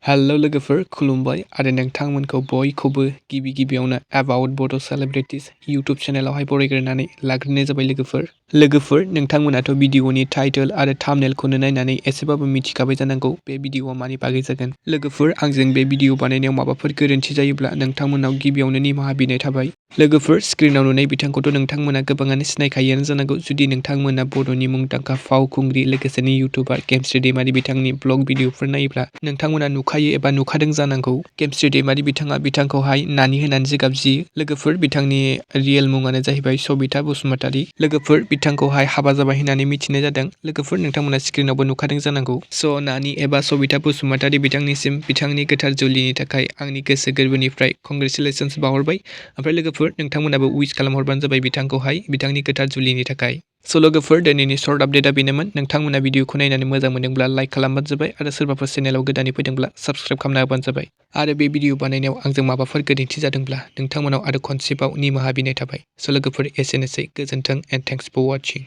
Hello लोगोफोर खुलुमबाय आरो नोंथांमोनखौ बयखौबो गिबियावनो एबाउट बड' सेलिब्रिटिज यूट्यूब चेनेलावहाय बरायग्रोनानै लाग्रोनाय जाबाय लोगोफोर नोंथांमोनाथ' भिडिअनि टाइटल आरो थाम्बनेलखौनो नायनानै एसेबाबो मिथिखाबाय जानांगौ बे भिडिअआ मानि बागै जागोन। लोगोफोर आंजों बे भिडिअ बानायनायाव माबाफोर गोरोन्थि जायोब्ला नोंथांमोनाव गिबियावनो निमाहा बिनाय थाबाय। लोगोफोर स्क्रिनाव नुनाय बिथांखौथ' नोंथांमोना गोबाङानो सिनायखायोआनो जानांगौ। जुदि नोंथांमोना बड'नि मुंदांखा फावखुंग्रि लोगोसेनो यूट्यूबार गेमस्रि दैमारि बिथांनि ब्लग भिडिअफोर नायोब्ला नोंथांमोना नुखायो एबा नुखादों जानांगौ। गेमस्रि दैमारि बिथांखौहाय नानि होनानै जे गाबज्रियो। लोगोफोर बिथांनि रियेल मुङानो जाहैबाय सबिता बसुमतारी। लोगोफोर बिथांखौहाय हाबा जाबाय होननानै मिथिनाय जादों। लोगोफोर नोंथांमोना स्क्रिनावबो नुखादों जानांगौ। स' नानि एबा सबिता बसुमतारी बिथांनिसिम बिथांनि गोथार जुलिनि थाखाय आंनि गोसो गोरबोनिफ्राय कंग्रेचुलेसन्स बावहरबाय। ओमफ्राय लोगोफोर नोंथांमोनाबो उइस खालामहरबानो जाबाय बिथांखौहाय बिथांनि गोथार जुलिनि थाखाय। स' लोगोफोर दिनैनि सर्ट आपडेटआ बेनोमोन। नोंथांमोना भिडिअखौ नायनानै मोजां मोनदोंब्ला लाइक खालामबानो जाबाय आरो सोरबाफोर चेनेलाव गोदानै फैदोंब्ला साबस्क्राइब खालामना होबानो जाबाय। आरो बे भिडिअ बानायनायाव आंजों माबाफोर गोरोन्थि जादोंब्ला नोंथांमोनाव आरो खनसेबाव निमाहा बिनाय थाबाय। स' लोगोफोर एसेनोसै गोजोन्थों एन्ड थेंक्स फर वाचिं।